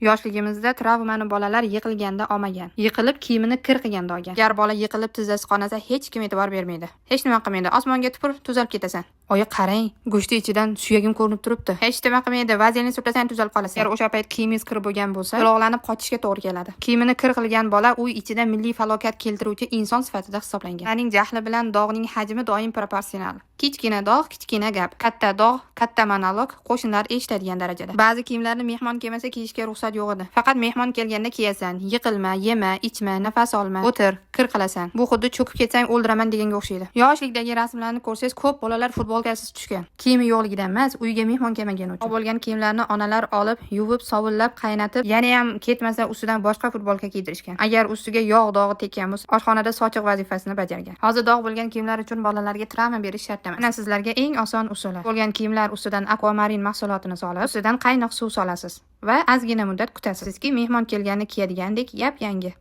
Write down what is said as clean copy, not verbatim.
Yoshligimizda travmani bolalar yiqilganda olmagan. Yiqilib kiyimini kir qilganda olgan. Agar bola yiqilib tizzasi qonasa, hech kim e'tibor bermaydi. Hech nima qilmaydi. Osmonga tupur, tuzalib ketasan. Oyi, qarang, go'shti ichidan suyagim ko'rinib turibdi. Hech nima qilmaydi. Vazelin surtasang, tuzalib qolasan. Agar o'sha payt kiyimingiz kir bo'lgan bo'lsa, to'lovlanib qochishga to'g'ri keladi. Kiyimini kir qilgan bola uy ichida milliy falokat keltiruvchi inson sifatida hisoblangan. Ularning jahli bilan dog'ning hajmi doim proporsional. Kichkina dog' kichkina gap, katta dog' katta monolog, qo'shnilar eshitadigan darajada. Ba'zi kiyimlarni mehmon kelmasa kiyishga ruxsat yo'q edi. Faqat mehmon kelganda kiyasan. Yiqilma, yema, ichma, nafas olma, o'tir, kir qilasan. Bu xuddi cho'kib ketsang o'ldiraman deganga o'xshaydi. Yoshlikdagi rasmlarni ko'rsangiz, ko'p bolalar futbolkasiz tushgan. Kiyimi yo'qligidan emas, uyga mehmon kelmagani uchun. Bo'lgan kiyimlarni onalar olib, yuvib, sovunlab, qaynatib, yana ham ketmasa ustidan boshqa futbolka kiydirishgan. Agar ustiga yog' dog'i tekkan bo'lsa, oshxonada sochiq vazifasini bajargan. Hozir dog' bo'lgan kiyimlar uchun bolalarga travma berish shart emas. Mana sizlarga eng oson usuli. Bo'lgan kiyimlar ustidan Aquamarin mahsulotini solib, ustidan qaynoq suv solasiz va ozgina muddat kutasiz. Sizki mehmon kelganini kiyadigandek yap-yangi.